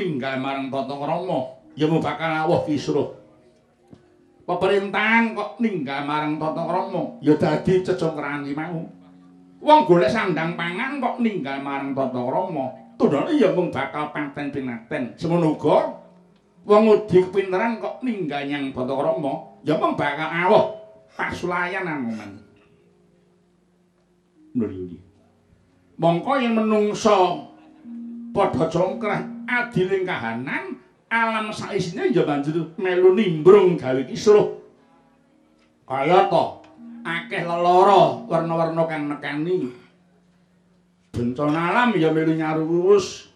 ninggal marang tata krama, ya mung bakal awuh kisruh. Peperintahan kok ninggal marang tata krama, ya dadi cecongkrahan iki mau. Wong golek sandang pangan kok ninggal marang tata krama, tundhone ya mung bakal paten pinaten. Semono uga wong ngudi kepinteran kok ninggal nyang tata krama, ya mung bakal awuh pasulayan Anoman. Nggih. Mongko yen menungsa padha congkrah adiling kahanan, alam saisine ya banjur melu nimbrung gawe kisruh. Kayata akeh lelara werna-werna kang nekani. Bencana alam ya melu nyaruwus.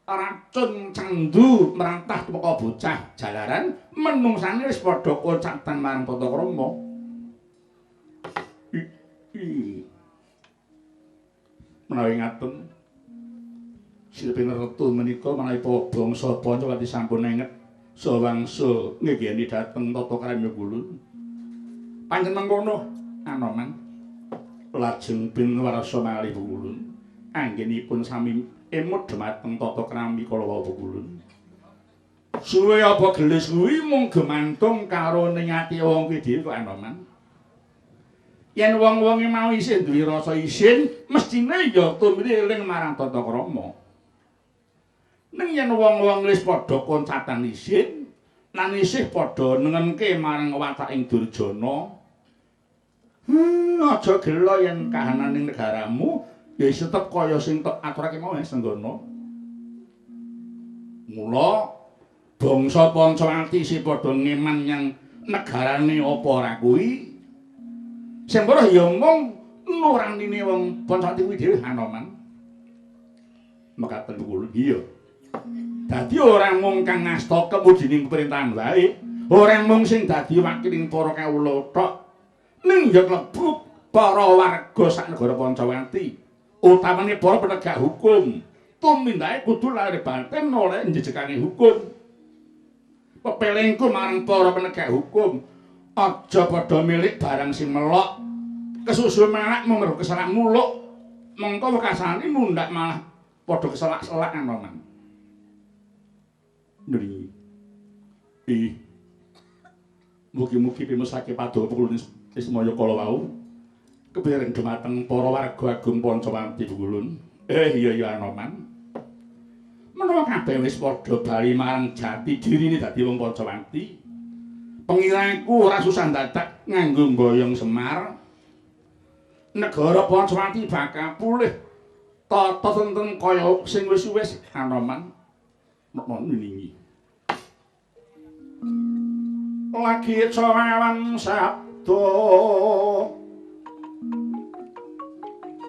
Racun candu merantah tumeka bocah jalaran menungsane wis padha kocatan marang tata krama. Menawi ngaten Sri Pineretu menika menawi bangsa Pancawati sampun enget saha wangsa ngegeni dhateng tata krama kulun. Pancen mengkono Anoman. Lajeng pinwarsa malih kulun anggenipun sami emut dhumateng tata krami kala wau kulun. Suwe apa gelis kuwi mung gemantung karo ning ati wong kuwi dhewe kok Anoman. Yen wong-wonge mau isih duwe rasa isin, mestine ya tumrih eling marang tata krama. Ning yen wong-wong wis padha koncatan isin, lan isih padha nengenke marang wataking Durjana, aja gela yen kahananing negaramu ya isih tetep kaya sing tok aturake mau Senggana. Mula bangsa Pancawati isih padha ngeman nyang negarane apa ora kuwi. Sing weruh ya mung nuranine wong Pancawati kuwi dhewe Anoman. Mekaten kula iya. Dadi ora mung kang ngasta kemudining pemerintahan wae, ora mung sing dadi wakiling para kawula tok, ning ya klebu para warga sak negara Pancawati, utamane para penegak hukum. Tumindake kudu lahir batin oleh njejekane hukum. Pepelingku marang para penegak hukum, aja padha milik barang sing melok, kesusu malak mung mergo keselak muluk, mengko wekasane mundhak malah padha keselak-selak Anoman. Nggih. Ih. Mugi-mugi pimesake paduka kula Ismaya kala wau kepireng dumateng para warga agung Pancawati Kulun. Iya ya Anoman. Menawa kabeh wis padha bali marang jati dirine dadi wong Pancawati, pengiraku ora susah dadak nganggo mboyong Semar. Negara Pancawati bakal pulih tata tentrem kaya sing wis-wis Anoman. Nokno niningi. Lagi cawan sabda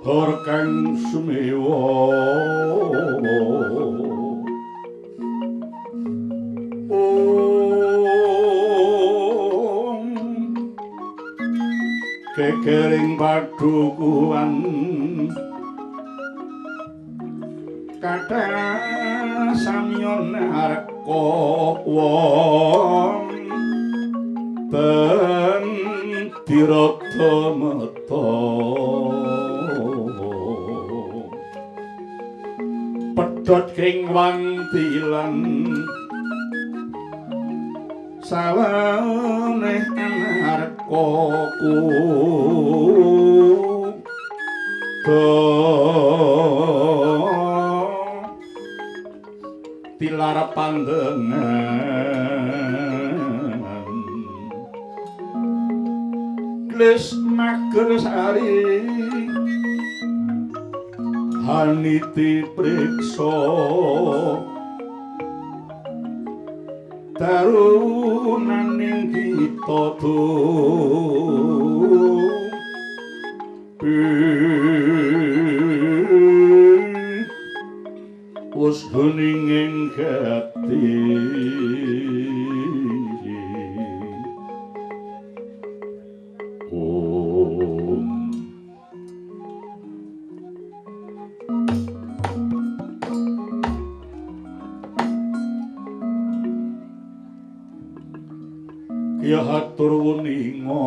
hor kang sumewa. Om kekering padukuhan kathah samya narka wong ten dirada meta pedhot kring wantilan saweneh anarka ku tilar pandengan klis mager sari haniti priksa darunaning kita wis hening ing gati. Om. Ya hatur wuninga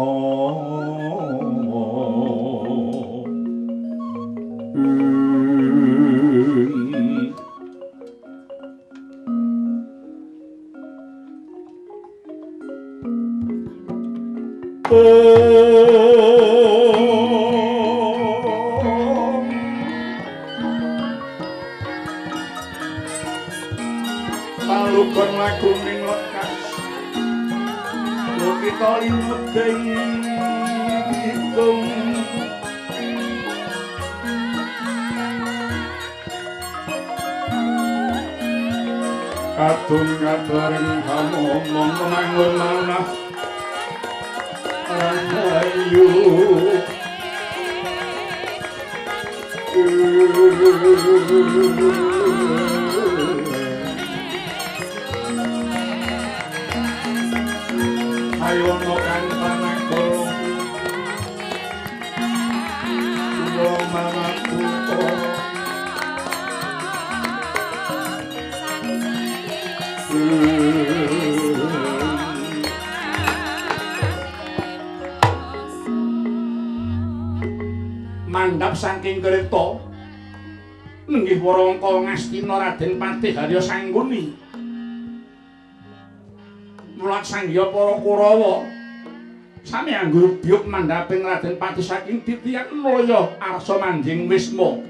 Palugon laguning lekas kita limedeng kidung kadung kabareng hamomong mangun manah rahayu. Ayono kang panakala kula manakuta mandhap saking kereta nenggih warangka Ngastina Raden Patih Harya Sangguni mulat sangya para Kurawa sami anggur biyuk mandhaping Raden Patih saking titiang nalaya arsa manjing wisma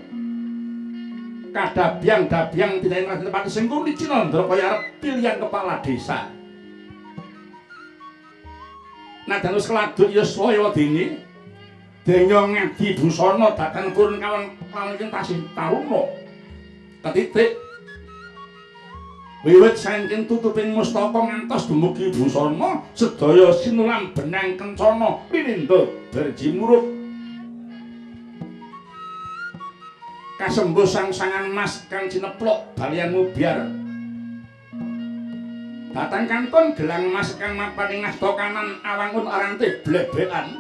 kadabyang-dabyang titiang Raden Patih Sengkuni Cinandra kaya arep pilihan kepala desa. Nadan wis keladuk yuswa dene denya ngadi busana dhateng kurun kawan kawan tasih taruna ketitik wiwit saking tutuping mustaka ngantos dumugi busana sedaya sinulam benang kencana pinindha berjimurup kasembuh sang-sangan mas kang cineplok balian mubyar datang kantun gelang mas kang mapan ing asta kanan awangun arante blebekan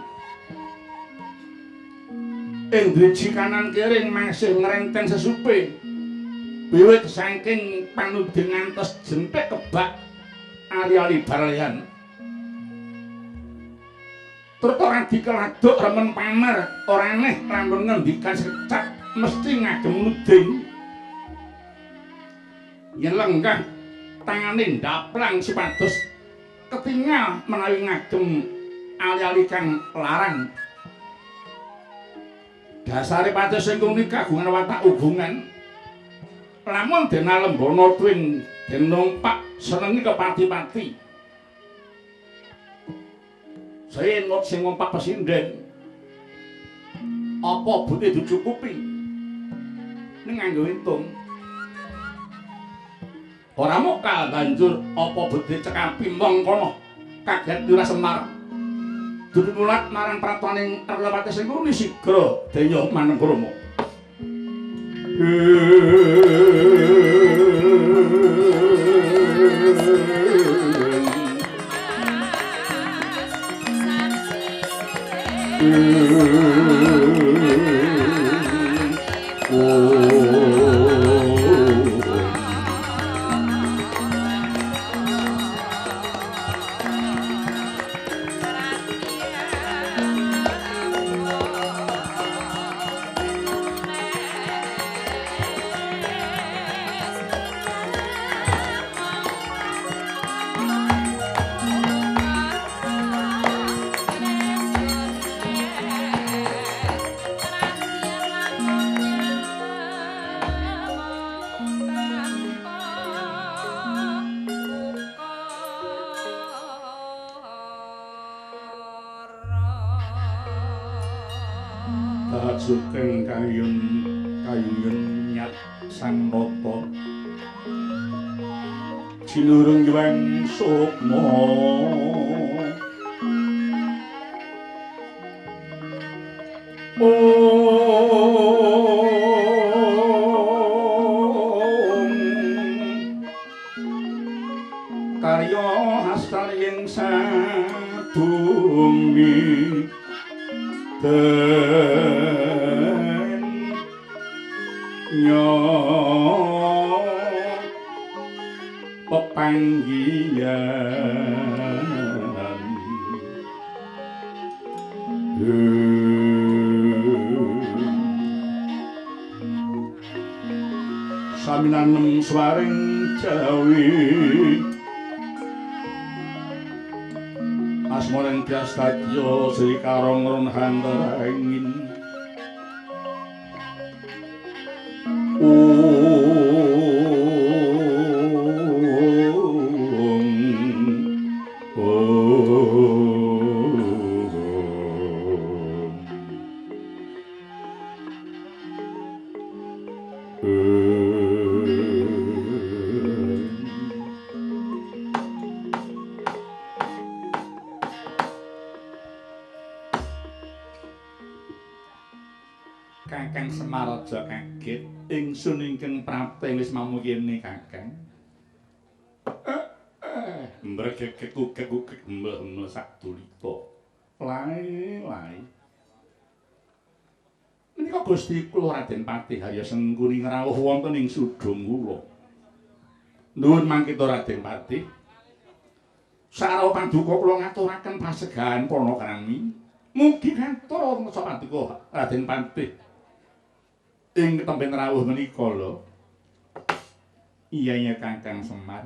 ing driji kanan kiring masih ngrenteng sesupe wiwit saking panuding ngantos jenthik kebak ali-ali barlian turta ora dikeladuk remen pamer ora aneh lamun ngendikan secak mesti ngagem nuding yen lenggah tangane ndaplang supados ketingal menawi ngagem ali-ali kang larang. Dasare Patih Sengkuni kagungan watak hubungan lamun den alembana tuwin den numpak senengi kepati-pati. Senot sing ngumpak pesinden apa butuh dicukupi ning nganggo hitung ora mokal banjur apa butuh cekapi mong kono kaget Lurah Semar dupimulat marang pratuaning Arlapati Sengkuni sigra denya manengkrama. Sugeng kayun kayun nyat sang nata jinurung yuweng sukma om karya hastar ing sabumi pepanggihan saminanem swaring jawi Asmara ing Dyastadya Sri Karangron hantarangin. Kakang Semar aja kaget, ingsun ingkang prapte wis mamu kene Kakang. Mbregegek ugek-ugek mleh-mleh sadulita. Lae lae. Menika Gusti kula Raden Patih Harya Sengkuni ngrawuh wonten ing Sudung kula. Nuwun mangkita Raden Patih. Sarawuh paduka kula ngaturaken pasegahan panakrami. Mugi katur wonten paduka Raden Patih. Ing temben rawuh menika lho. Iya iya Kakang Semar.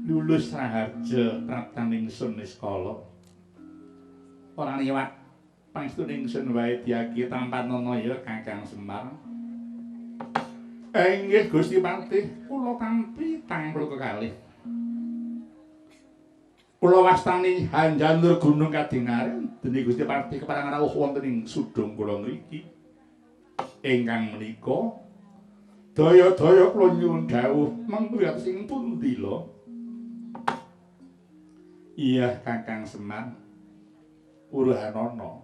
Lulus raharja praptan ingsun niskala. Ora liwat pangestu ingsun wae diaki tampanono ya Kakang Semar. Inggih Gusti Patih, kula tampi tangkul kekalih. Kula wastani hanjanur gunung kadingaren dene Gusti Patih kepareng rawuh wonten ing sudung kula ngriki. Ingkang menika daya-daya kula nyuwun dawuh mengko sing pundi lho. Iya Kakang Semar, uruhanana.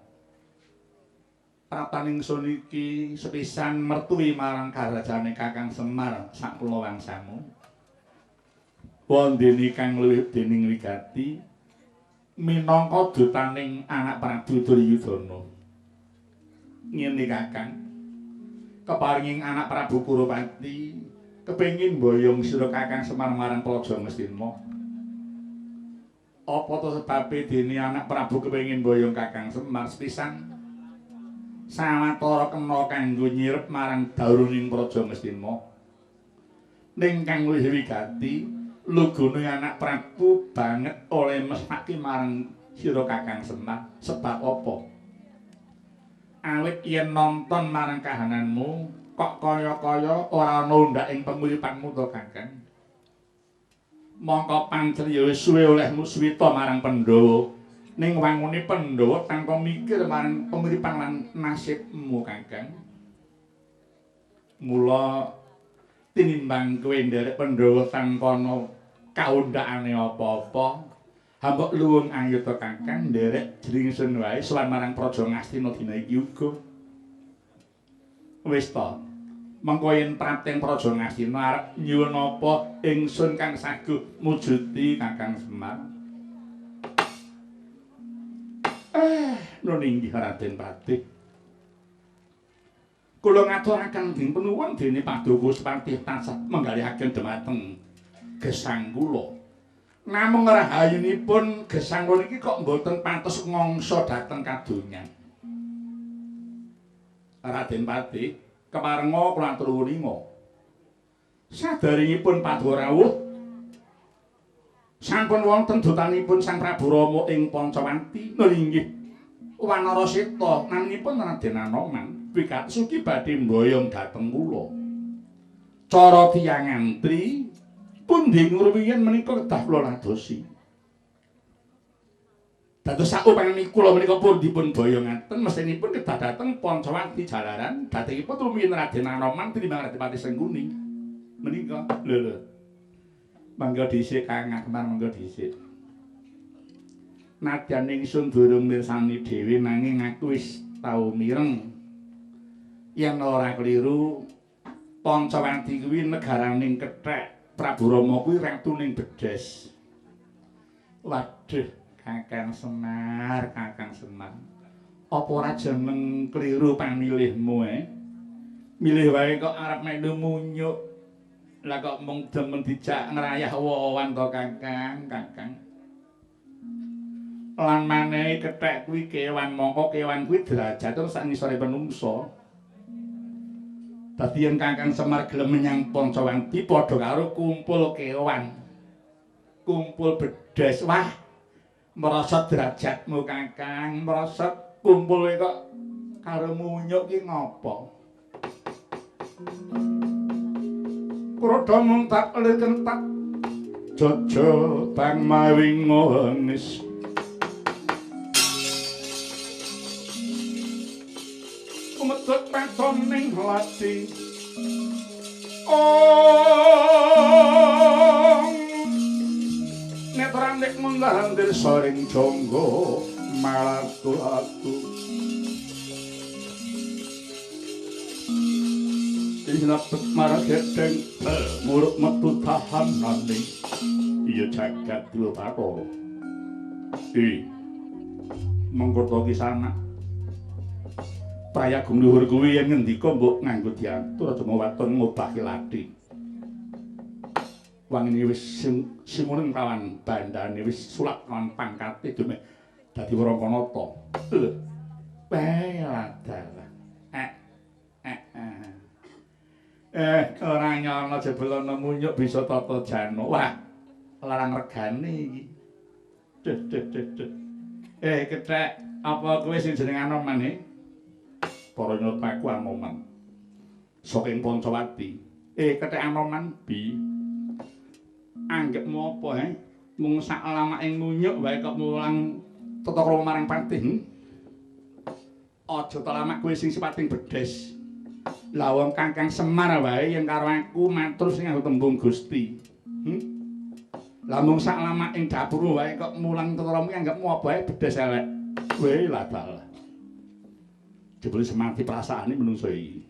Praptaning ingsun iki sepisan mertuwi marang karajane Kakang Semar sak kula wangsamu. Wondene kang luwih dening wigati minangka dutaning anak Prabu Duryudana. Ngene Kakang, keparinging anak Prabu Kurupati kepengin mboyong sira Kakang Semar marang Praja Ngastina. Apa to sebabe dene anak Prabu kepengin mboyong Kakang Semar? Sepisan sawetara kena kanggo nyirep marang daruning Praja Ngastina. Ning kang luwih wigati lugune anak Prabu banget oleh mesake marang sira Kakang Semar. Sebab apa? Awit yen nonton marang kahananmu kok kaya-kaya ora ana undhak ing penguripanmu to Kakang. Mongko pancen ya wis suwe olehmu suwita marang Pandhawa. Ning wangune Pandhawa tanpa mikir marang penguripan lan nasibmu Kakang. Mula tinimbang kowe nderek Pandhawa tanpa ana kaundhakane apa-apa, hambok luwung ayuta Kakang nderek jringsun wae sowan marang Praja Ngastina dina iki uga. Wis ta, mengko yen prapteng Praja Ngastina arep nyuwun apa ingsun kang saguh mujuti Kakang Semar. Nun inggih Raden Patih. Kula ngaturaken dipun nuwun dene paduka Patih tansah menggalihaken dhumateng gesang kula. Namung rahayunipun gesang kula niki kok mboten pantes ngangsa dhateng kadonyan. Raden Patih, keparenga kula atur wuninga. Sadaringipun paduka rawuh sampun wonten dutanipun Sang Prabu Rama ing Pancawati. Lho inggih Wanara Seta naminipun Raden Anoman wigatos ugi badhe mboyong dhateng kula. Cara tiyang ngantri pundi ngruwiyin menika kedah kula ladosi. Dados saupami kula menika pun dipun boyongaken mesinipun kedah dhateng Pancawati jalaran dhatengipun rumiyin Raden Anoman tinimbang Raden Patih Sengkuni. Menika lho lho. Mangga dhisik Kang Akmar, mangga dhisik. Nadyan ingsun durung mirsani dhewe nanging aku wis tau mireng. Yen ora keliru Pancawati kuwi negaraning kethek Prabu Rama kuwi ratuning Bedhes. Waduh, Kakang Semar, Kakang Semar. Apa ora jeneng kliru pamilihmu e? Milih wae kok arep melu munyuk. Lah kok mung demen dijak ngrayah wowan to Kakang, Kakang. Lan manehe kethek kuwi kewan, mongko kewan kuwi derajate sak ngisore menungsa. Dadi yen Kakang Semar gelem menyang Pancawati padha karo kumpul kewan. Kumpul bedhes. Wah. Merosot derajatmu Kakang, merosot kumpul kok karo munyuk ki ngopo? Kuroda mung tak kentak jojo bang mawi ngonis. Kumedhot paton ning lati. Ong netranik mundandir soring jonggo malatu-atu. Inapet marang gedeng muruk metu tahanane. Iya jagat dewa Bathara. I mengko to kisana. Prayagung luhur kuwi yen ngendika mbok nganggo diatur aja waton ngobahke lathi. Wangine wis singuning kawan bandane wis sulap kawan pangkate dumeh dadi Warangkanata. Lho. Bae ladalah. Ora nyono jebul ana munyuk bisa tata jana. Wah, larang regane iki. Duh duh duh duh. Kethek, apa kowe sing jeneng Anoman e? Para nyata aku Anoman. Saking Pancawati. Kethek Anoman bi. Anggepmu apa he? Mung sak lamake munyuk wae kok mulang tata krama marang patih. Aja to lamak kowe sing sipating bedes. Lah wong Kakang Semar wae yen karo aku matur sing nganggo tembung Gusti. Lah mung sak lamake dapurmu wae kok mulang tata krama anggepmu apa wae bedes elek. Kowe lah dalah. Jebule semati perasaane menungso iki.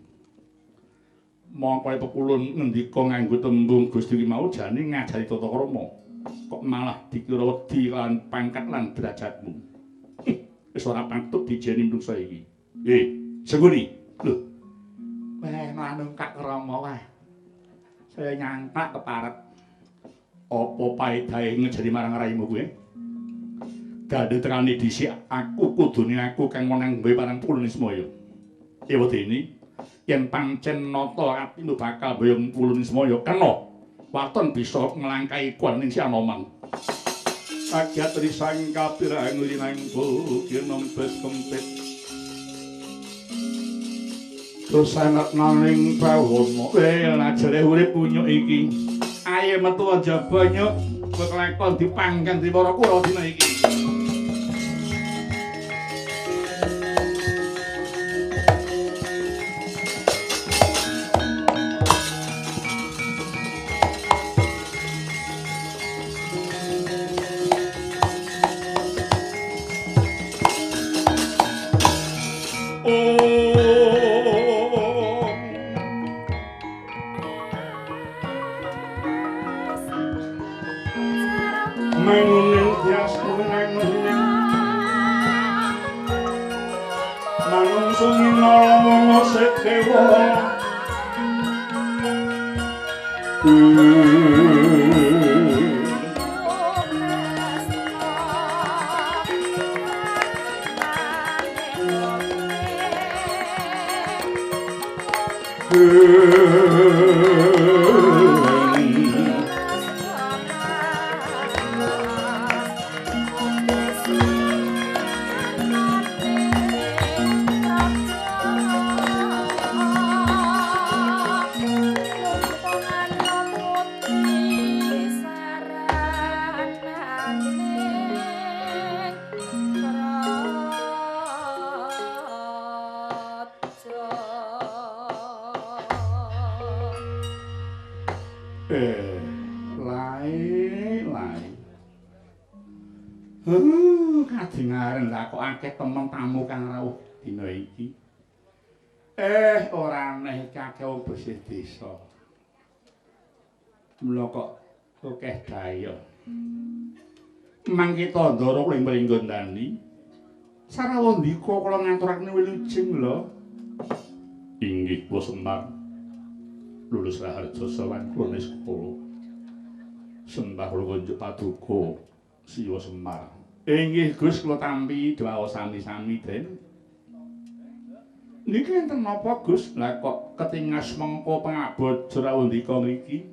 Mongko pekulun ngendika nganggo tembung Gusti ki mau jane ngajari tata krama. Kok malah dikira wedi lan pangkat lan derajatmu. Wis ora patut dijeni menungso iki. Sengguni. Lho. Wah, malah nungkak krama wah. Saya nyangklak keparet. Apa paedahe ngejari marang raimu kuwi? Dadi tekane dhisik aku kudune aku kang menang gawe parang Pulun Ismaya. Ewadene yen pancen nata atimu bakal boyong Pulun Ismaya kena waton bisa nglangkai kuwan ning si Anoman. Kagiat risang kapirang linangku kinempes kempit. Dosanak naning bawono. Lajere urip punyuk iki. Ayo metu jaba nyuk, kowe kelakon dipanggang di para kura dina iki. Kadingaren lah kok akeh temen tamu kang rawuh dina iki. Ora aneh iki akeh wong bersih desa. Mula kok akeh daya. Mangke tandara kula ing Pringgondani. Sarawandika kula ngaturaken wilujeng lho. Inggih kula Semar. Lulus Raharja sowan kula niskala. Sembah kula kunjuk paduka Siwa Semar. Inggih Gus kula tampi doa sami-sami Den. Niki enten napa Gus? Lah kok ketingas mengko pangabojo rawandika ngriki.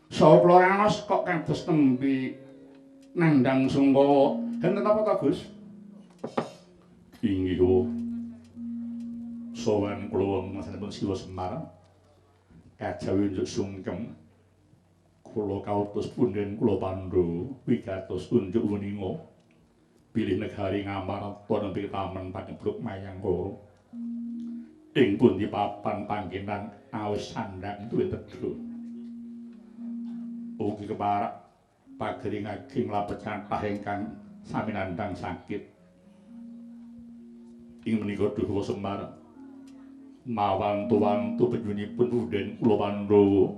Saha kula raos kok kados nembe Nandhang sungkawa. Enten apa ta, Gus? Inggih wa. Sowan kula wontenipun Siwa Semar. Kajawi njuk sungkem. Kula kautus punden kula Pandhawa wigatos unjuk weninga bilih negari Ngamarta nembe tamen pagebluk Mayangkara. Ing pundi papan panggenan awis sandhang duwe tedha. Ugi keparak pagering ageng labet kathah ingkang sami nandhang sakit. Ing menika duh Semar mawantu-wantu penyunipun punden kula Pandhawa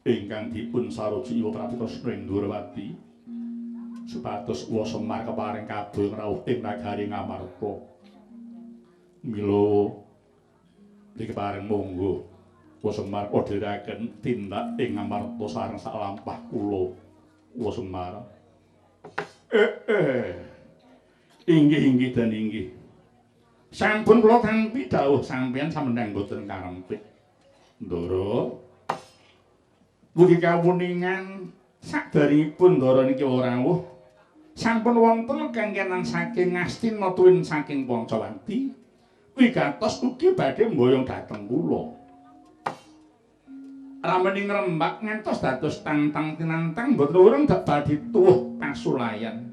ingkang dipun saruji Iwa Prabu Kresna ing Dwarawati supados Wa Semar keparing kabul rawuh ing nagari Ngamarta. Mila dikeparing monggo Wa Semar kodheraken tindak ing Ngamarta sareng saklampah kula Wa Semar. Inggih inggih dan inggih. Sampun kula tampi dawuh sampeyan samendhang boten karempit. Ndara, mugi kawuningan sakderengipun ndara niki rawuh sampun wonten kengkenan saking Ngastina tuwin saking Pancawati wigatos ugi badhe mboyong dhateng kula. Rameni ngrembak ngantos dados tantang tinantang mboten urung badhe tuwuh pasulayan.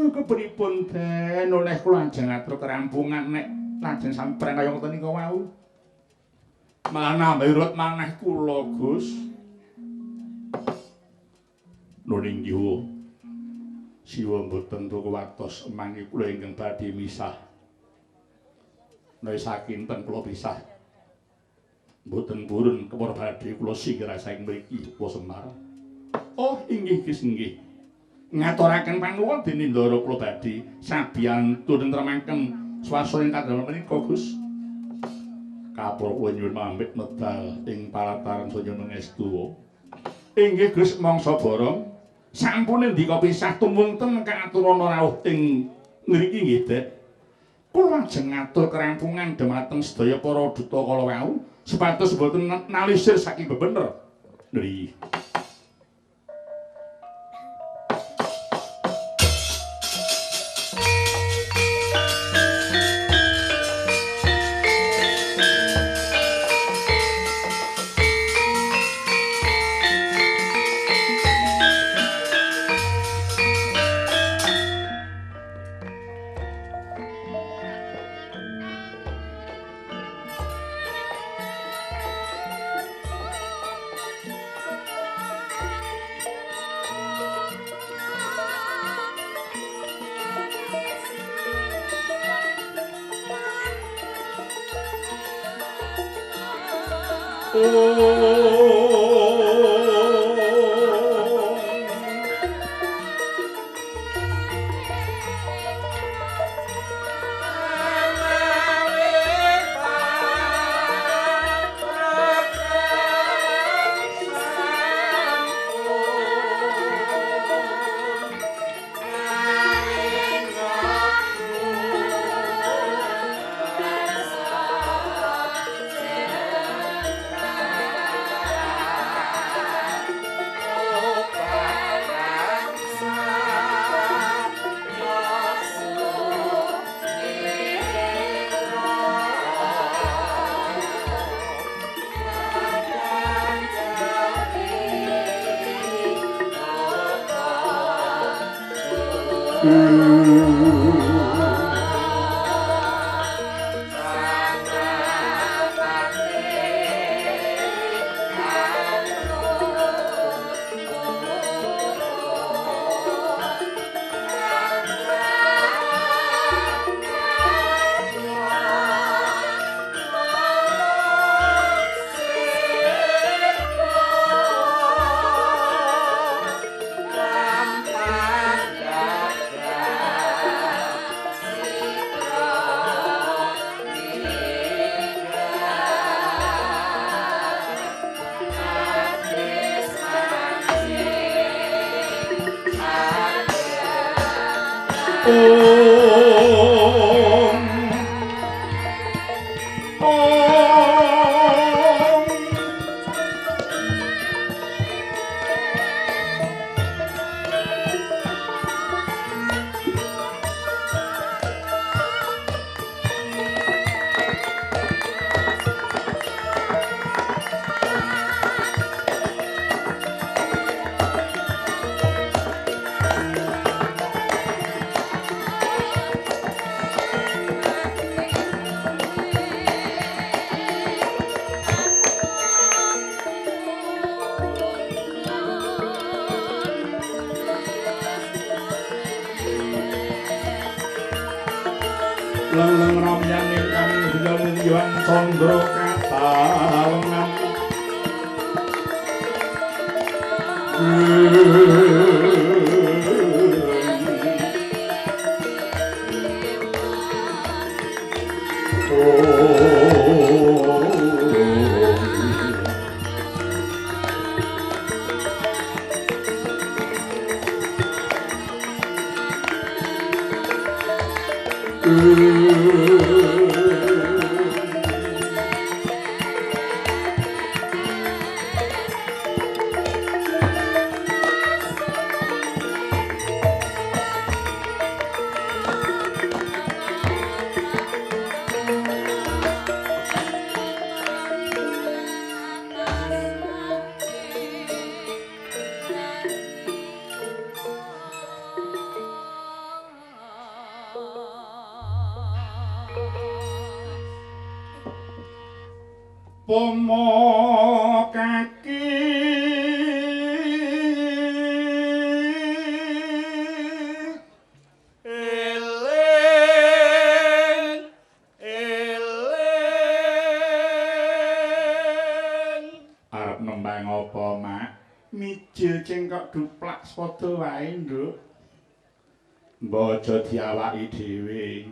Kepripun den oleh kula ajeng ngatur kerampungan nek lajeng sampeyan kaya ngoten niku wau. Malah nambahi ruwet maneh kula, Gus. Nun inggih. Siwa mboten tuku watos mangke kula ingkang badhe misah. Nek sakinten kula pisah. Mboten purun kepara badhe kula singgah saking mriki Wa Semar. Oh, inggih Gus inggih. Ngaturaken panuwun dene ndara kula badhe sabiyantu nentremaken swasana ing kadamel menika Gus. Kapur kula nyuwun pamit medal ing palataran saya mengestu. Inggih Gus mangsa borong. Sampun ndika pisah tumunten kaaturana rawuh ing ngriki nggih Dek. Kula ajeng ngatur kerampungan dhumateng sedaya para duta kala wau supados boten nalisir saking bebener. Nggih. Leleng ramyan ingkang milyan candra katalengan. Pomo kaki eling eling arep nembang apa, Mak? Mijil cengkok duplak padha wae, Nduk. Mbok aja diawaki dhewe.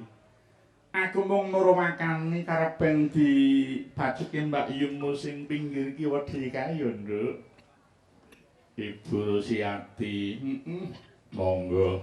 Aku mung nurwakani karepen dibacike Mbak Yumu sing pinggir kiwa dhewe kae ya, Nduk. Ibu Rusiati, heeh. Monggo.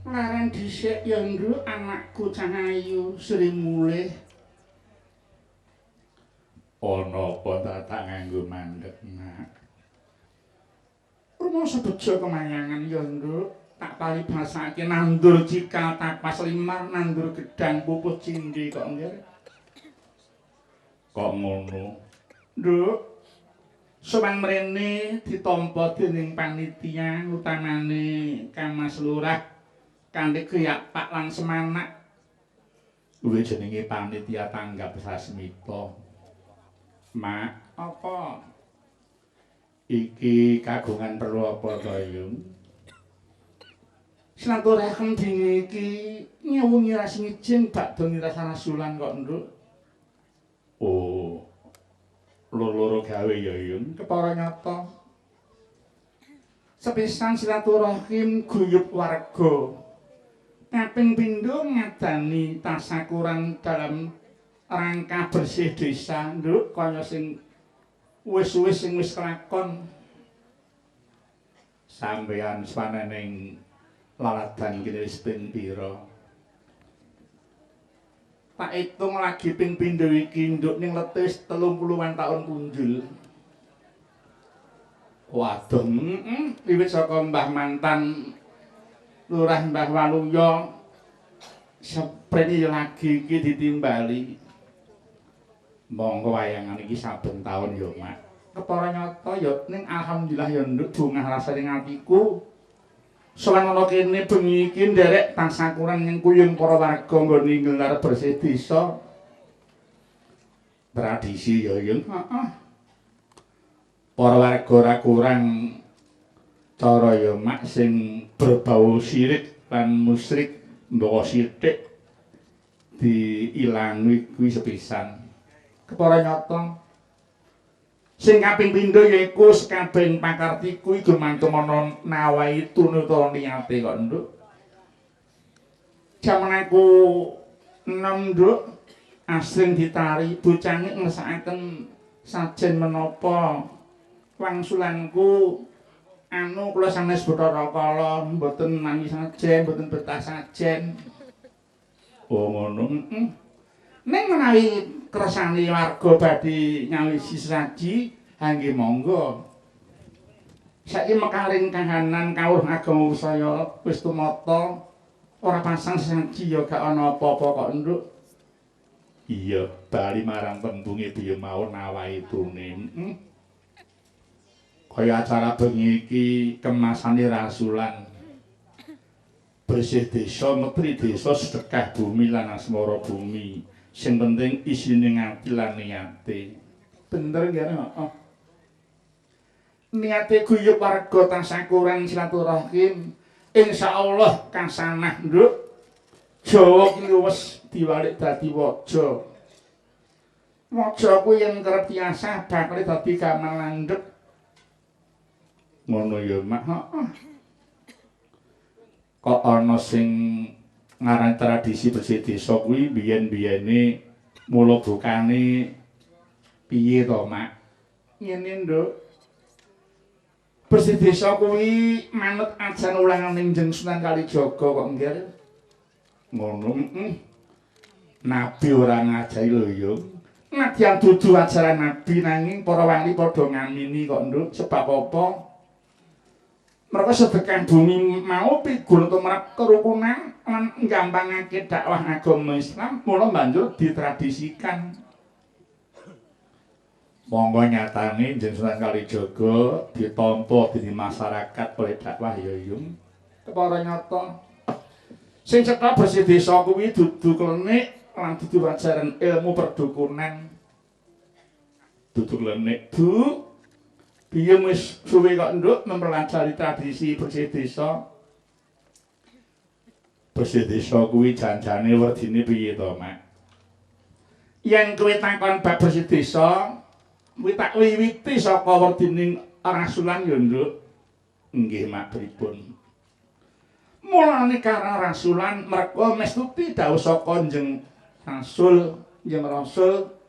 Laren dhisik ya nduk anakku cah ayu Sri Mulih. Ana apa tak nganggo mandek, Nak? Rumangsa bejo kemayangan ya nduk, tak paribasake nandur cikal tapas limar, nandur gedang pupuh cindhe kok nggih. Kok ngono? Nduk, sowan mrene ditampa dening panitia utamane Kang Mas Lurah kanthi kriyak Pak lan semanak. Kuwi jenenge panitia tanggap sasmita. Mak, apa? Iki kagungan perlu apa to, Yung? Silaturahim dene iki nyewungi rasa ngijin bakdo ngrasa rasulan kok, Nduk. Oh. Loro-loro gawe ya, Yung. Kepara nyata. Sepisan silaturahim guyub warga. Kaping pindho ngadani tasakuran dalam rangka bersih desa, Nduk, kaya sing wis-wis sing wis kelakon. Sampeyan swanening laladan kene wis ping pira? Tak itung lagi ping pindho iki, Nduk, ning letis 30-an taun punjul. Waduh, wiwit saka Mbah mantan Lurah Mbah Waluya seprene lagi iki ditimbali. Monggo wayangan iki saben taun ya, Mak. Kepara nyata ya ning alhamdulillah ya nduk bungah rasane atiku. Sowan ana kene bengi iki nderek tasakuran nyengkuyung para warga nggone nggelar bersih desa. Tradisi ya, Yung. Heeh. Para warga ora kurang cara ya, Mak, sing berbau syirik lan musyrik mbaka sithik diilangi kuwi sepisan. Kepara nyata. Sing kaping pindho yaiku sekabehing pakarti kuwi gumantung ana nawaitu utawa niate kok, Nduk. Jaman aku enem, Nduk, asring ditari bocah ngesakaken sajen menapa wangsulanku anu kula sanes Bathara Kala mboten nami sajen, mboten betah sajen. Oh ngono. Heeh. Ning menawi kersane warga badhe nyawisi sesaji, ha nggih monggo. Saiki mekaring kahanan kawruh agama saya wis tumata, ora pasang sesaji ya gak ana apa-apa kok, Nduk. Iya, bali marang tembunge piye mau nawaitune. Heeh. Kaya acara bengi iki kemasane rasulan. Bersih desa, metri desa, sedekah bumi lan asmara bumi. Sing penting isine ngati lan niate. Bener nggih, heeh. Niate guyub warga tasakuran silaturahim, insyaallah kasanah, Nduk. Jawa ki wis diwalik dadi waja. Waja kuwi yen kerep diasah bakal dadi gamal landhep. Ngono ya, Mak. Heeh. Kok ana sing ngaran tradisi bersih desa kuwi biyen-biyene mula bukane piye to, Mak? Ngene, Nduk. Bersih desa kuwi manut ajaran ulanganing Jeng Sunan Kalijaga kok nggih. Ngono, heeh. Nabi ora ngajari lho, Yung. Nadyan dudu ajaran nabi nanging para wali padha ngamini kok, Nduk. Sebab apa? Mereka sedekah bumi mau piguna tumrap kerukunan lan nggampangake dakwah agama Islam, mula banjur ditradisikan. Monggo nyatane Jeng Sunan Kalijaga ditampa dening masyarakat oleh dakwah ya, Yung. Kepara nyata. Sing cetha bersih desa kuwi dudu klenik lan dudu ajaran ilmu perdukunan. Dudu klenik, Bu. Biyen wis suwe kok, Nduk, mempelajari tradisi bersih desa. Bersih desa kuwi janjane werdine piye to, Mak? Yen kowe takon bab bersih desa, kuwi tak wiwiti saka werdining rasulan ya, Nduk. Nggih, Mak, pripun? Mulane karena rasulan merga mestuti dawuh saka Njeng Rasul, Njeng Rasul.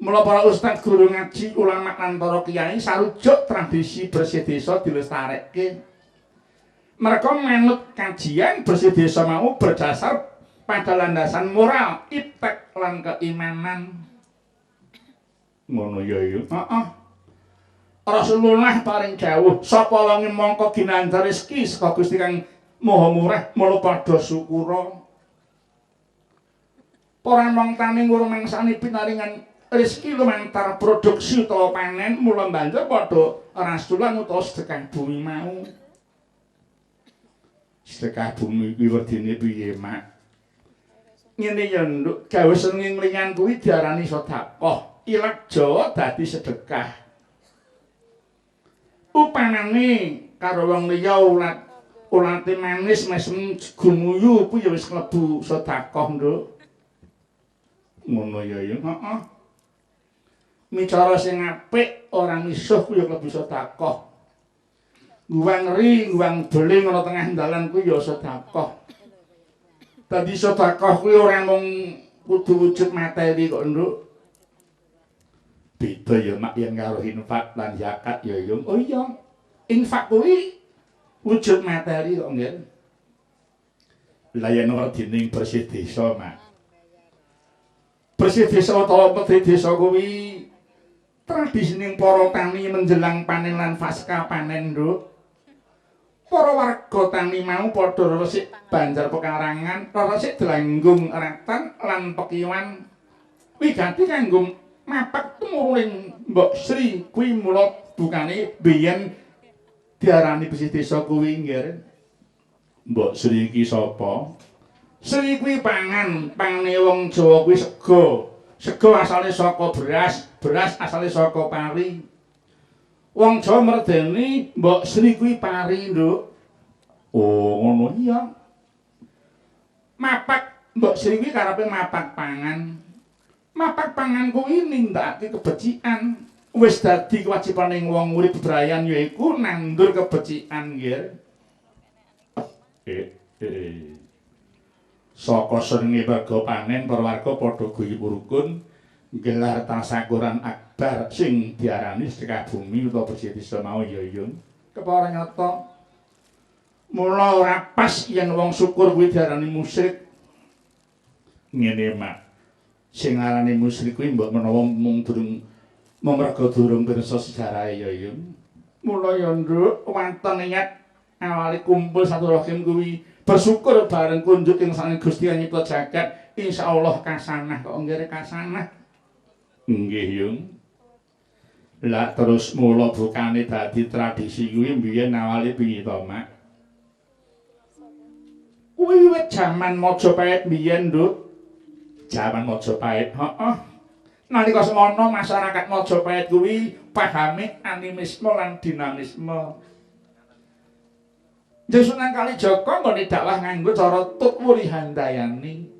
Mula para ustaz, guru ngaji, ulama lan para kiai sarujuk tradisi bersih desa dilestarekke. Mereka manut kajian bersih desa mau berdasar pada landasan moral, iptek lan keimanan. Ngono ya ya. Heeh. Rasulullah paring dawuh, sapa wonge mongko ginanjar rezeki saka Gusti kang Maha Murah, mula padha syukura. Para mong tani ngrumangsani pinaringan rezeki lumantar produksi utawa panen, mula banjur padha rasulan utawa sedekah bumi mau. Sedekah bumi kuwi werdine piye, Mak? Ngene ya, Nduk, gawe seneng nglingan kuwi diarani sedekah. Ilat Jawa dadi sedekah. Upanane karo wong liya ulat ulate manis mesem gumuyu kuwi ya wis klebu sedekah, Nduk. Ngono ya ya. Heeh. Micara sing apik ora misuh kuwi ya klebu sedekah. Guwang ri, guwang beling ana tengah dalan kuwi ya sedekah. Dadi sedekah kuwi ora mung kudu wujud materi kok, Nduk. Beda ya Mak yen karo infak lan zakat ya, Yung. Oh iya. Infak kuwi wujud materi kok, nggih. Lah yen werdining bersih desa, Mak. Bersih desa utawa menteri desa kuwi tradisining para tani menjelang panen lan pasca panen, Nduk. Para warga tani mau padha resik banjar pekarangan, resik delanggung ratan lan pekiwan. Wigati kanggo mapak tumuruning Mbok Sri kuwi mula bukane biyen diarani bersih desa kuwi, nggih. Mbok Sri iki sapa? Sri kuwi pangan, pangane wong Jawa kuwi sega. Sega asale saka beras, beras asale saka pari. Wong Jawa merdeni Mbok Sri kuwi pari, Nduk. Oh, ngono iya. Mapak Mbok Sri kuwi karepe mapak pangan. Mapak pangan kuwi nindakake kebecikan. Wis dadi kewajibaning wong urip bebrayan yaiku nandur kebecikan, nggih. Saka senenge warga panen, para warga padha guyub rukun gelar tasakuran akbar sing diarani sedekah bumi utawa bersih desa mau ya, Yung. Kepara nyata. Mula ora pas yen wong syukur kuwi diarani musyrik. Ngene, Mak. Sing arane musyrik kuwi mbok menawa mung durung merga durung pirsa sejarahe ya, Yung. Mula ya, Nduk, wonten niat awale kumpul silaturahim kuwi bersyukur bareng kunjuk ing sang Gusti kang nyipta jagat, insyaallah kasanah kok nggih kasanah. Nggih, Yung. Lah terus mula bukane dadi tradisi kuwi mbiyen awale piye to, Mak? Kuwi wiwit jaman Majapahit mbiyen, Nduk. Jaman Majapahit, heeh. Nalika semono masyarakat Majapahit kuwi pahame animisme lan dinamisme. Njeng Sunan Kalijaga nggone dakwah nganggo cara tut wuri handayani.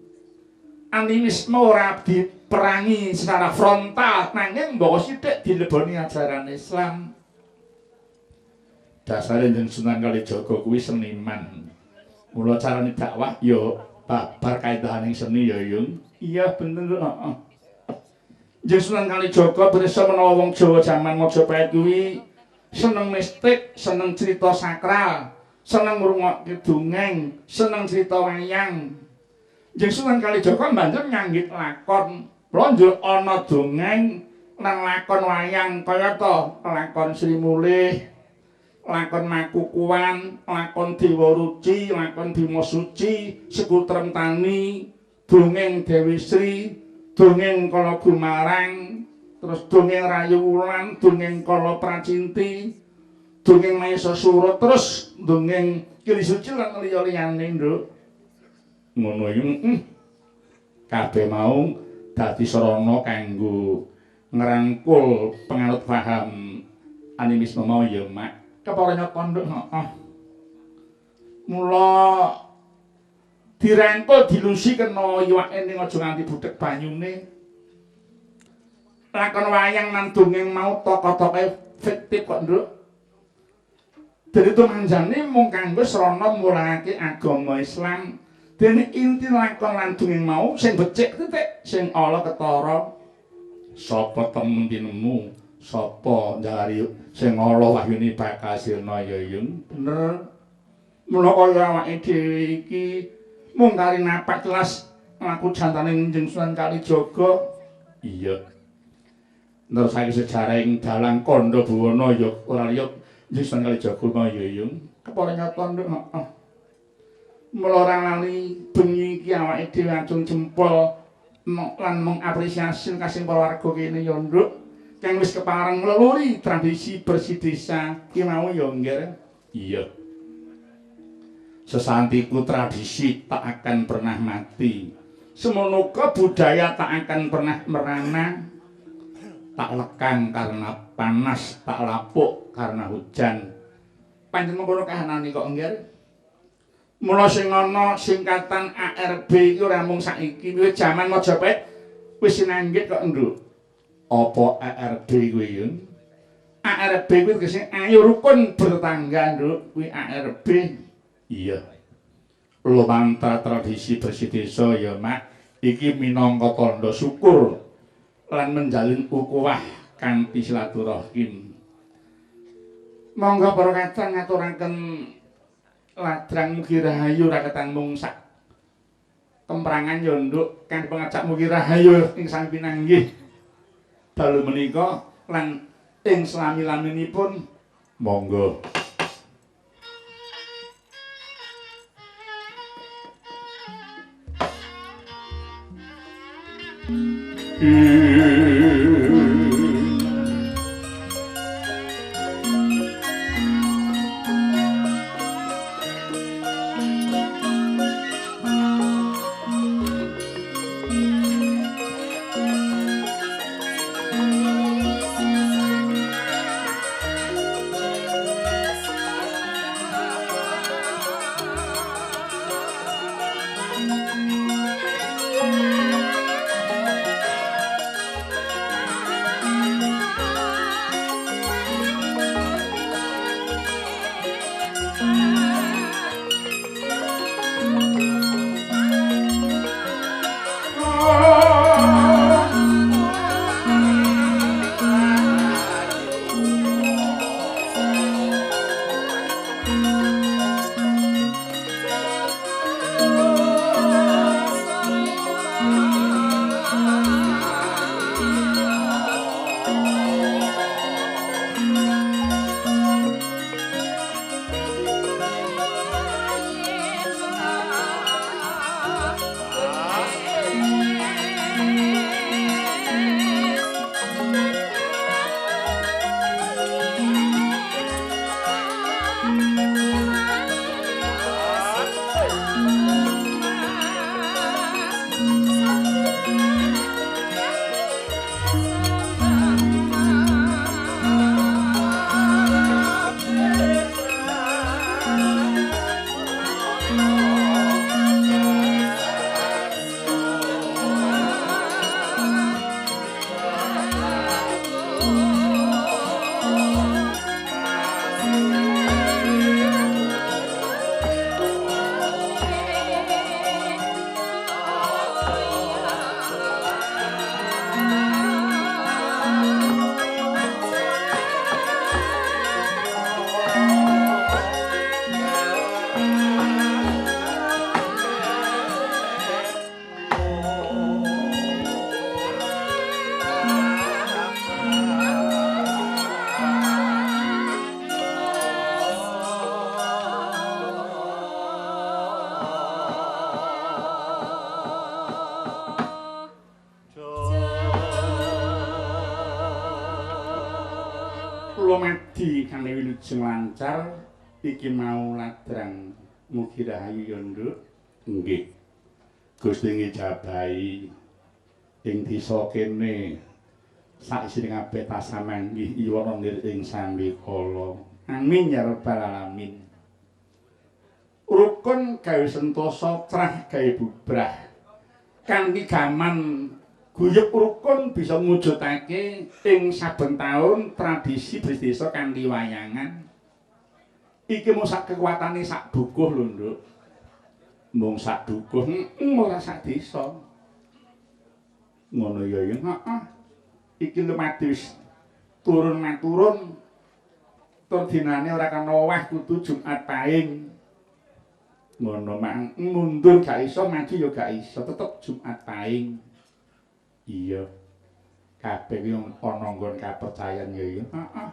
Animisme ora diperangi secara frontal, nanging mbok sithik dileboni ajaran Islam. Dasare Njeng Sunan Kalijaga kuwi seniman. Mula carane dakwah ya babar kaedahaning seni ya, Yung. Iya bener, heeh. Njeng Sunan Kalijaga pirsa menawa wong Jawa jaman Majapahit kuwi seneng mistik, seneng cerita sakral, seneng ngrungokke dongeng, seneng cerita wayang. Njeng Sunan Kalijaga banjur nyanggit lakon. Banjur ana dongeng lan lakon wayang kayata lakon Sri Mulih, lakon Makukuhan, lakon Dewa Ruci, lakon Bima Suci, Sekutrem Tani, dongeng Dewi Sri, dongeng Kala Gumarang, terus dongeng Rayu Wulan, dongeng Kala Pracinti, dongeng Maesasura, terus dongeng Kili Suci lan liya-liyane, Nduk. Ngono iki. Kabeh mau dadi sarana kanggo ngrangkul penganut paham animisme mau ya, Mak. Kepara nyata, Nduk, heeh. Mula dirangkul dilusi kena iwake ning aja nganti buthek banyune. Lakon wayang lan dongeng mau tokoh-tokohe fiktif kok, Nduk. Dene tumanjane mung kanggo srana mulangake agama Islam. Dene inti lakon lan dongeng mau sing becik titik, sing ala ketara. Sapa temen tinemu, sapa njari sing ala wahyune bakal sirna ya, Yung. Bener. Mula kaya awake dhewe iki mung kari napak telas laku jantane Kanjeng Sunan Kalijaga. Iya. Nerusake sejarah ing dalang Kandha Buwana ya ora liya Kanjeng Sunan Kalijaga mau ya Yung. Kepara nyata nduk, heeh. Mula ora lali bengi iki awake dhewe acung jempol lan mengapresiasi kasing para warga kene ya nduk kang wis kepareng ngleluri tradisi bersih desa ki mau ya Ngger. Iya. Sesantiku tradisi tak akan pernah mati. Semono budaya tak akan pernah merana. Tak lekang karena panas, tak lapuk karena hujan. Pancen mengkono kahanane kok Ngger. Mula sing ana singkatan ARB iki ora mung saiki, wiwit jaman Majapahit wis sinanggit kok nduk. Apa ARB kuwi Yung? ARB kuwi tegese ayo rukun bertetangga nduk, kuwi ARB. Iya. Lumantar tradisi bersih desa ya Mak, iki minangka tandha syukur lan menjalin ukhuwah kanthi silaturahim. Monggo para kadang ngaturaken ladrang mugi rahayu raketan mung sak kemprangan ya nduk kang pengajak mugi rahayu ing sang pinanggih dalu menika lan ing selami-laminipun monggo. Lumadi kanthi wilujeng lancar iki mau ladrang mugi rahayu ya nduk. Nggih. Gusti ngijabahi ing desa kene saisine kabeh tansah manggih iwana nir ing sambikala. Amin ya rabbal alamin. Rukun gawe sentosa, crah gawe bubrah. Kanthi gaman guyub rukun bisa mujudake ing saben taun tradisi bersih desa kanthi wayangan. Iki mung sak kekuatane sak dukuh lho nduk. Mung sak dukuh, ora sak desa. Ngono ya ya, heeh. Iki lumadi wis turun maturun. Tur dinane ora kena owah kudu Jumat Pahing. Ngono mak mundur gak iso, maju ya gak iso, tetep Jumat Pahing. Iya. Kabeh kuwi ana nggon kapercayan ya ya. Heeh.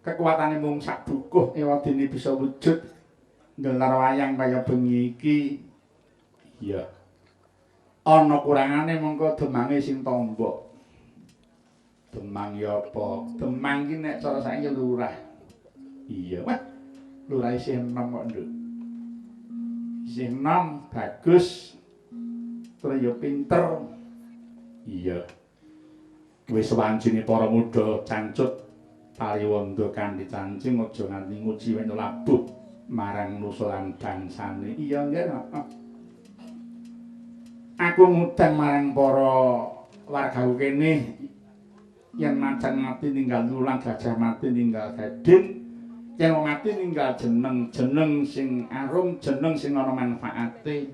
Kekuatane mung sak dukuh ewadene bisa wujud nggelar wayang kaya bengi iki. Iya. Ana kurangane mengko demange sing tombok. Demang ya apa? Demang ki nek cara saiki lurah. Iya, wah. Lurah isih enom kok, Nduk. Isih enom, bagus. Terus ya pinter. Iya. Wis wancine para muda cancut paliwondo kanthi cancing aja nganti nguji weno labuh marang nusa lan bangsane. Iya, nggih. Aku ngundang marang para wargaku kene yen macan mati ninggal lulang, gajah mati ninggal gading, yen wong mati ninggal jeneng, jeneng sing arum, jeneng sing ana manfaate.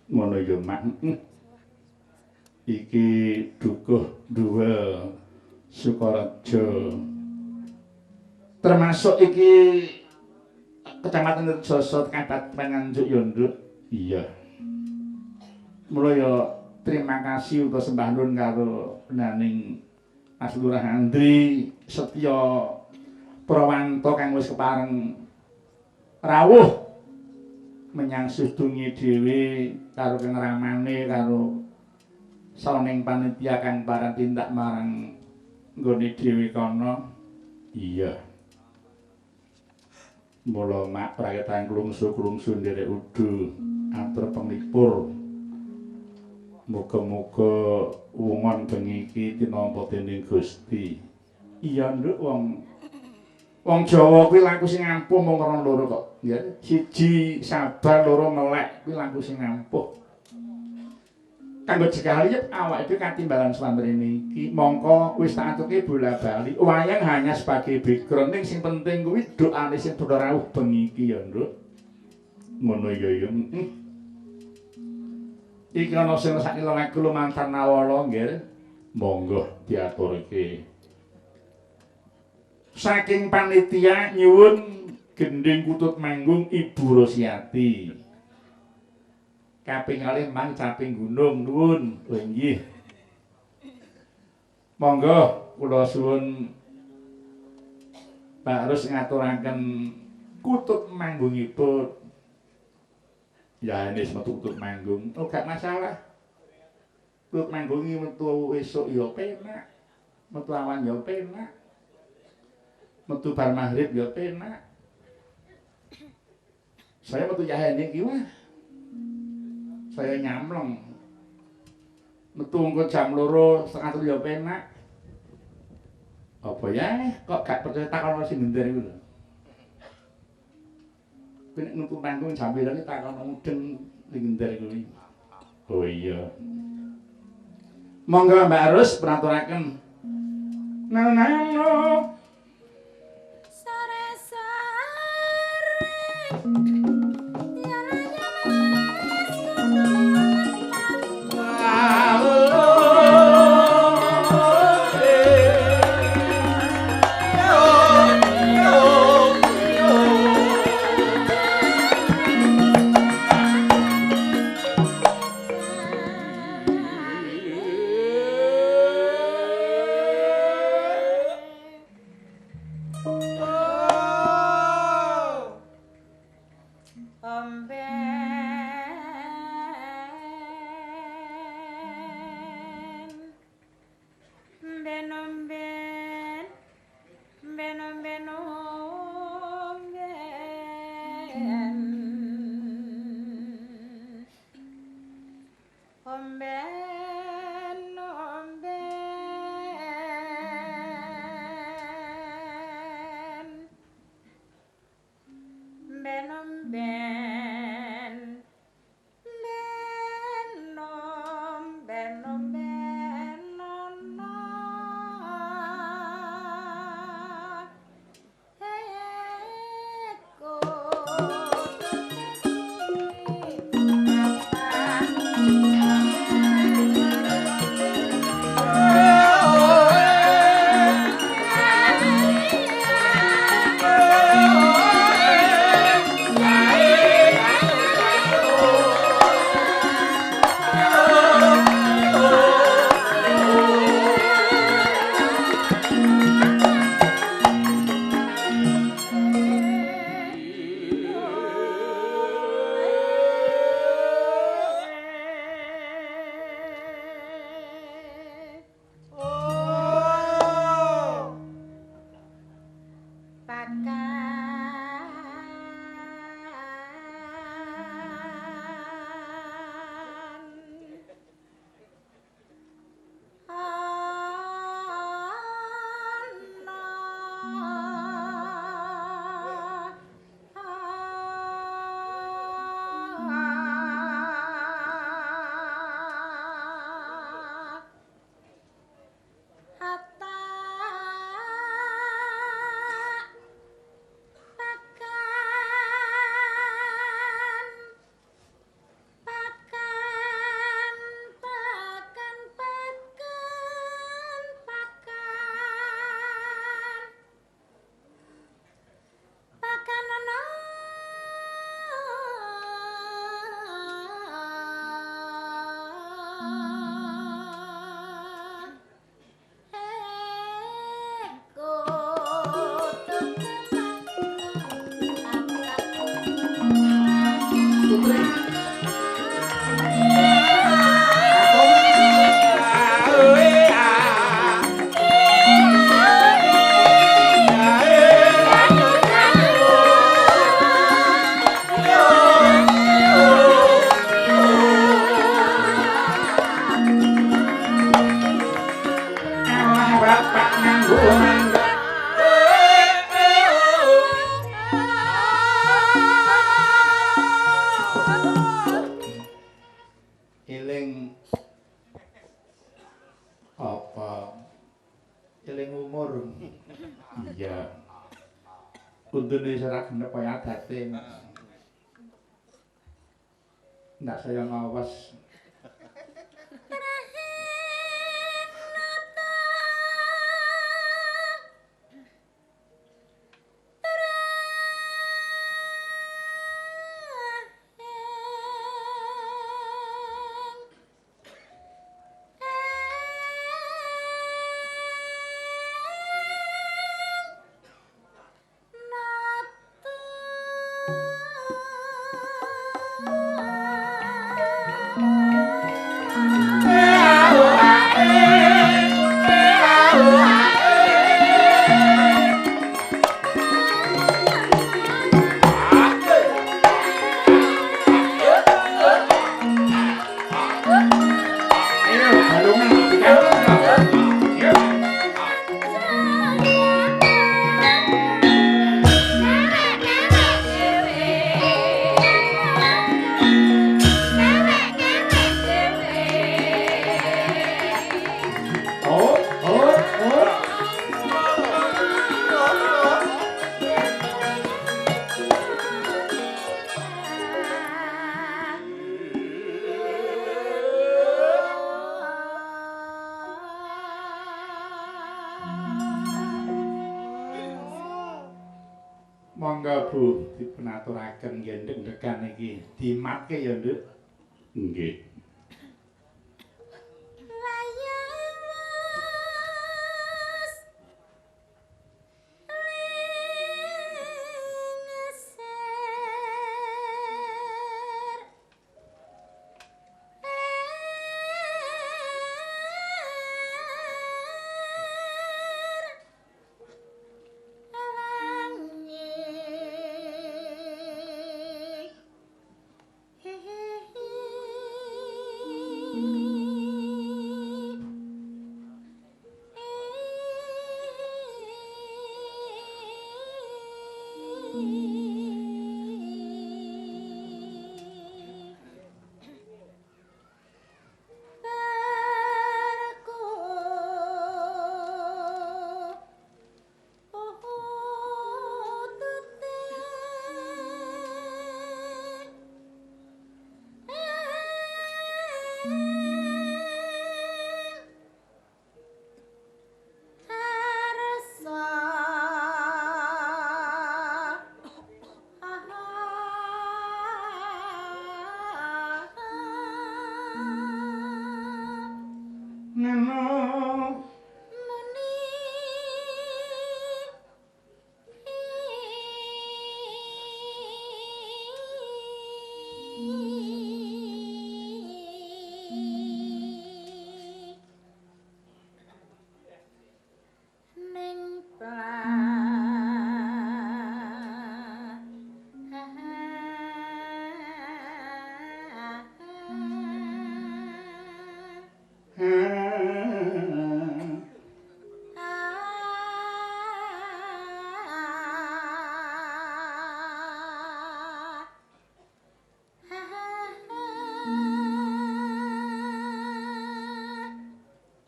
Ngono ya, Mak. Iki dukuh duwe Sukorejo. Termasuk iki Kecamatan Rejoso Kabupaten Nganjuk ya, Nduk. Iya. Mula ya terima kasih utawa sembah nuwun karo naning Mas Lurah Andri Setya Prawanto kang wis kepareng rawuh menyang sudunge dhewe karo kang ramane karo sawening panitia kang pareng tindak marang nggone dhewe kono. Iya. Mula mak praketan klungsu-klungsu nderek udu atur penglipur. Muga-muga wungon bengi iki tinampa dening Gusti. Iya, Nduk, wong wong Jawa kuwi laku sing ampuh mung ana loro kok. Ya, siji sabar, loro melek, kuwi laku sing ampuh. Kanggo jekali awake dhewe katimbalan swamrene iki, mongko wis tak aturke bola-bali. Wayang hanya sebagai background, ning sing penting kuwi doane sing padha rawuh bengi iki ya, Nduk. Ngono ya ya. Iki ana sing ngrasake lagu lumantar nawala nggih. Monggo diaturke. Saking panitia nyuwun gendhing kutut manggung Ibu Rosiati. Kaping kalih mang caping gunung nuwun. Oh nggih. Monggo kula suwun Pak Rus ngaturaken kutut manggungipun. Ya ini metu kutut manggung. Oh gak masalah. Kutut manggung iki metu esuk ya penak. Metu awan ya penak. Metu bar maghrib ya penak. Saya metu yahene iki wah. Saya nyamleng. Metu engko jam 2:30 ya penak. Apa ya kok gak percaya takon sing ngender iku lho. Kuwi nek metu panggung jam pira iki takon mudeng sing ngender kuwi. Oh iya. Monggo Mbak Rus praturaken. Nano sore sore ben Untune ora genep kaya adate. Ndak saya ngawas. Monggo Bu dipun aturaken nggih ndek-ndekan iki. Dimatke ya, Nduk. Nggih.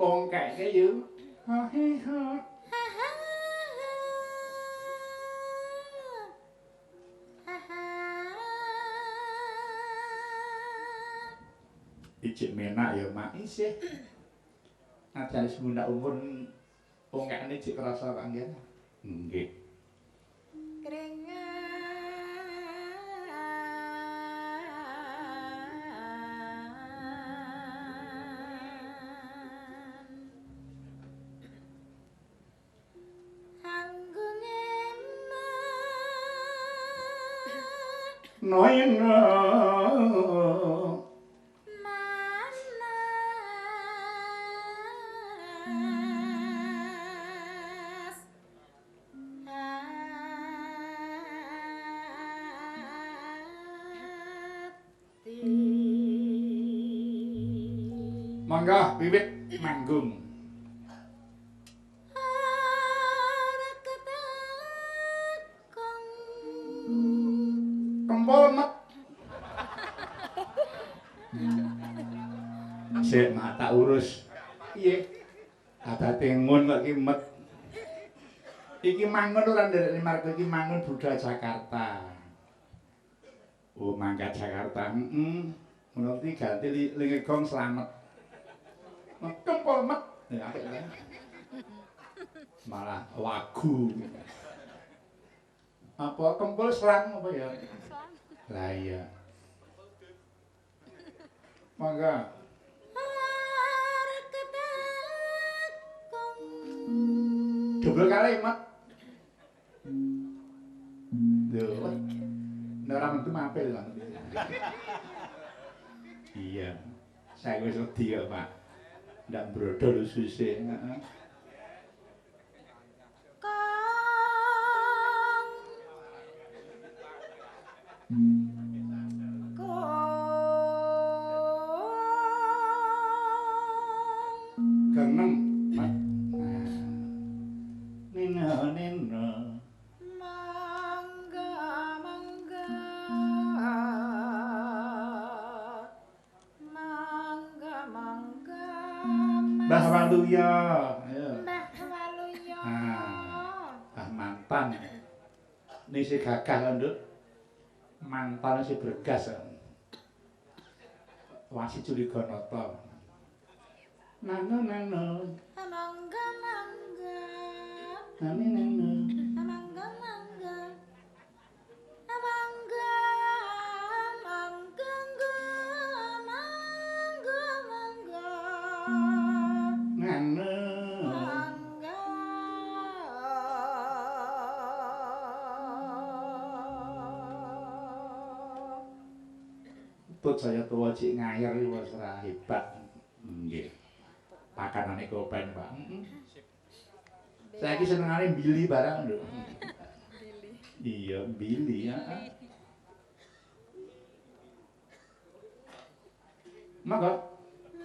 Tongkeke yo. Ha he ha. Ijik menak ya, Mak. Isih. Nadyan wis mundhak umur tongkekne jek kerasa kok nggih. Nggih. Mangga wiwit manggung. Kempol met. Sik mak tak urus. Piye? Adate ngun kok ki met. Iki mangun ora nderekne marga iki mangun budal Jakarta. Oh, mangkat Jakarta. Heeh. Ngono iki ganti lingegong slamet. Kempul met. Ya apik ta. Malah wagu. Apa kempul selang apa ya? Lah iya. Mangga. Dobel kali, Mat. Lho. Nek ora metu mampir lho. Iya. Saya wis wedi kok, Pak. Ndak brodol ususe, heeh. Kang. Kong. Gang 6, Mat. Nina nina. Mangga mangga. Mangga mangga. Mbah Waluya. Ayo. Mbah Waluya. Ah, mantan. Ini si gagah lho, Nduk. Mantan si bergas. Wasi Culiganata. Nano nano. Mangga mangga. Nani nano. Mangga mangga. Mangga mangga mangga mangga. Nano. Mangga. Tut saya tuwa cik ngayer iki wis ora hebat. Nggih. Pakanane kopen, Pak. Heeh. Saiki senengane mbili barang, Nduk. Mbili. Iya, mbili ya. Mangga.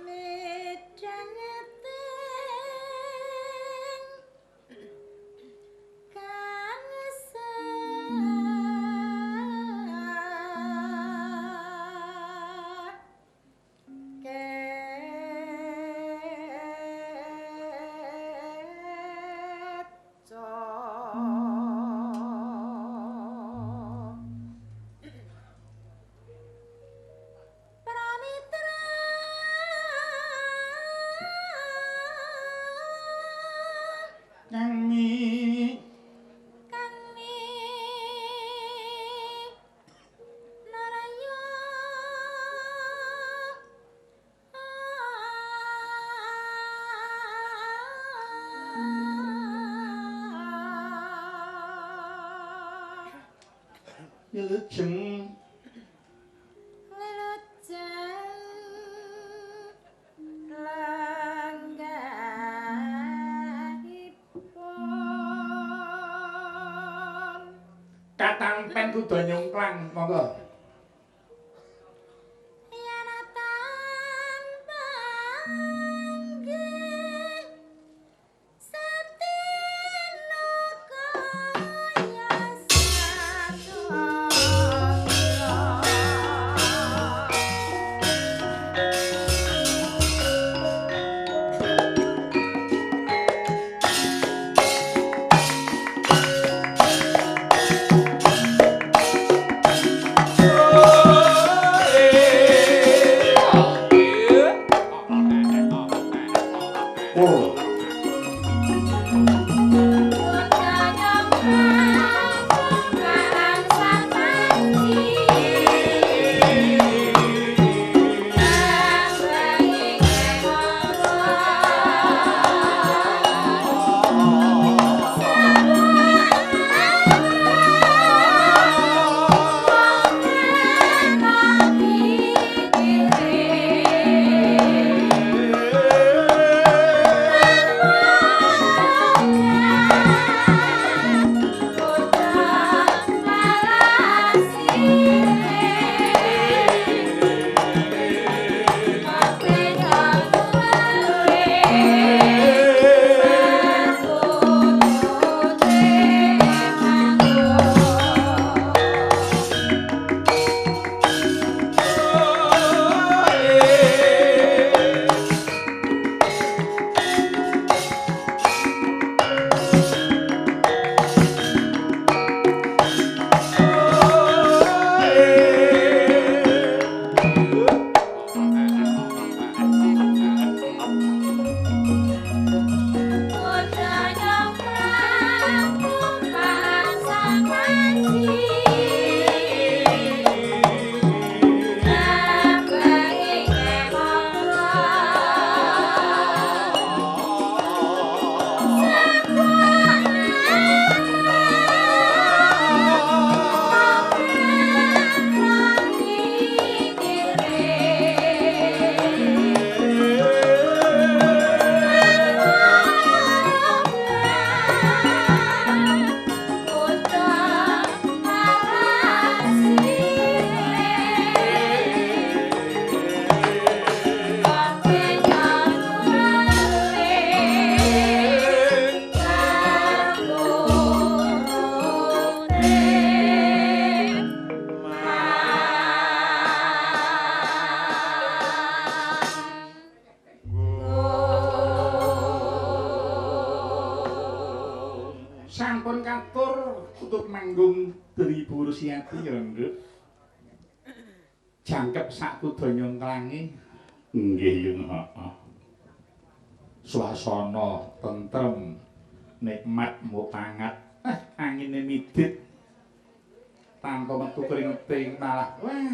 Midhangeting kang Pramitra Kang mi kang mi naraya wilujeng wilujeng lenggahipun katampen kuda nyungklang monggo. Yanatan panggih satina kaya satya. Manggung Dribu Rusiati ya, Nduk. Jangkep sak kudanya nglangi. Nggih, Yung, heeh. Suasana tentrem, nikmat mupangat. Angine midit. Tanpa metu keringeting malah wah.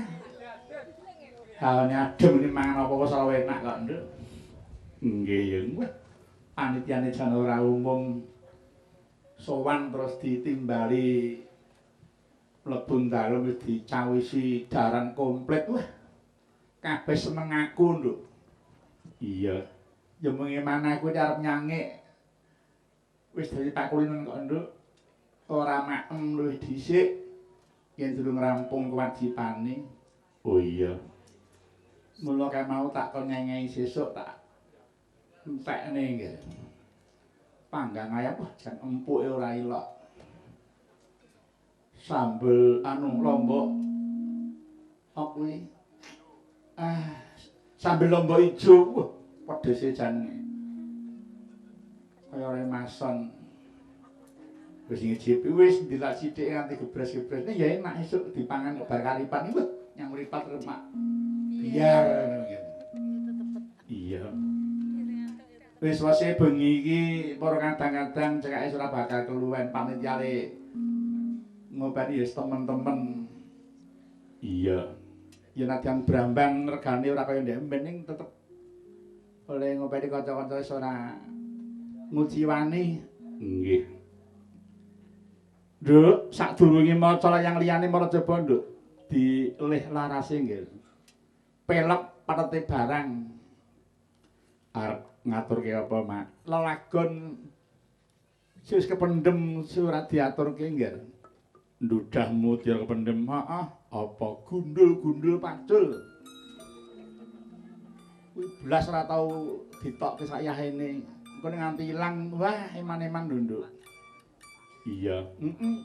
Hawane adem ini mangan apa-apa selalu enak kok, Nduk. Nggih, Yung. Wah, panitiane jan ora umum. Sowan terus ditimbali mlebu dalem wis dicawisi daran komplit. Wah, kabeh seneng aku, Nduk. Iya. Ya mengeman aku iki arep nyangik. Wis dadi pakulinen kok, Nduk. Ora maem luwih dhisik yen durung rampung kewajibane. Oh iya. Mula kae mau tak kon nyengehi sesuk tak entekne nggih. Panggang ayam wah jan empuke ora ilok. Sambel anu lombok apa kuwi? Ah, sambel lombok ijo. Wah, pedese jan kaya remason. Wis ngicipi wis ndilak sithik nganti gebres-gebres. Ya enak esuk dipangan bar karipan iki wah nyang mripat remak. Biar ngono iki. Iya. Wis wase bengi iki para kadang-kadang cekake ora bakal keluwen panitiane ngopeni ya temen-temen. Iya. Ya nadyan brambang regane ora kaya ndek mben ning tetep oleh ngopeni kanca-kanca wis ora nguciwani. Nggih. Nduk, sadurunge maca layang liyane mara coba, Nduk, dilih larase nggih. Pelok patete barang. Arep ngaturke apa, Mak? Lelagon sing wis kependhem ora diaturke nggih. Ndudahmu dir kependhem, heeh, apa gundul-gundul pacul. Kuwi blas ora tau ditokke sak yahene. Engko nganti ilang, wah eman-eman lho, Nduk. Iya, heeh.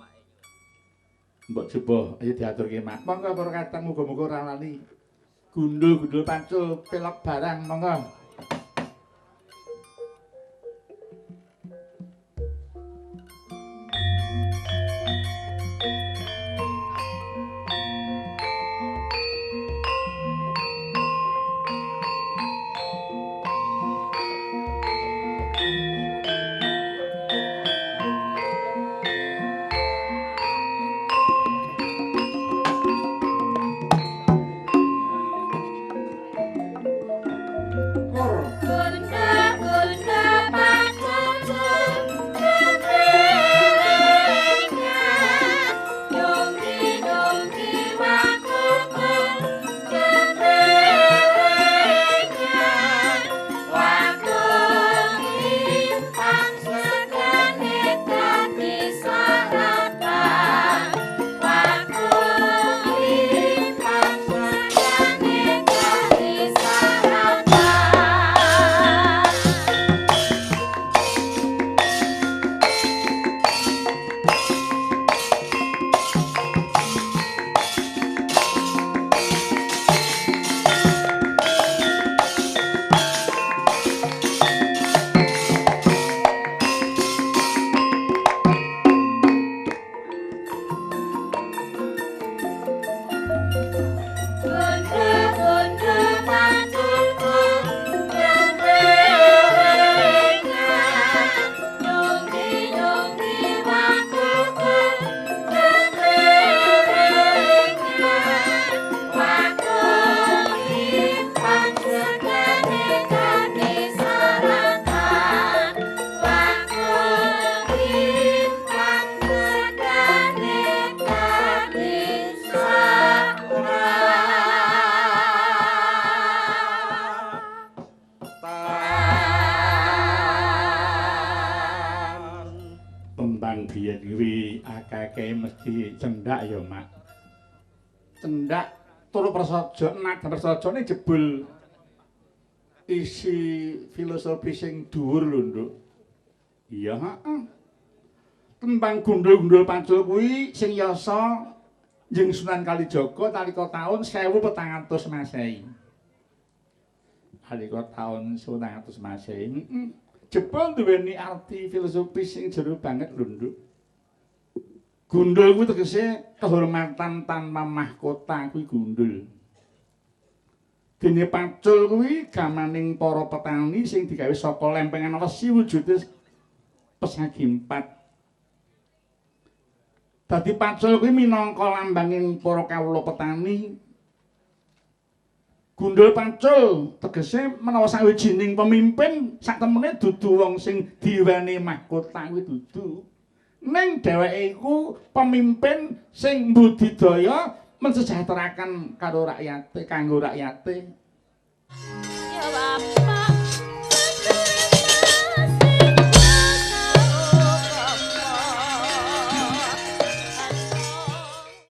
Mbok coba ayo diaturke, Mak. Monggo para kadang muga-muga ora lali. Gundul-gundul pacul pelok barang monggo. Cendak ya, Mak. Cendak turu prasaja, nadan prasajane jebul isi filosofi sing dhuwur lho, Nduk. Iya, heeh. Tembang gundul-gundul pacul kuwi sing yasa Kanjeng Sunan Kalijaga nalika taun 1400 Masehi. Nalika taun 1400 Masehi. Jebul duweni arti filosofis sing jero banget lho, Nduk. Gundul kuwi tegese kehormatan tanpa mahkota kuwi gundul. Dene pacul kuwi gamaning para petani sing digawe saka lempengan wesi wujude pesagi empat. Dadi pacul kuwi minangka lambanging para kawula petani. Gundul pacul tegese menawa sawijining pemimpin sak temene dudu wong sing diweni mahkota kuwi dudu. Ning dheweke iku pemimpin sing mbudidaya mensejahterakan karo rakyate, kanggo rakyate.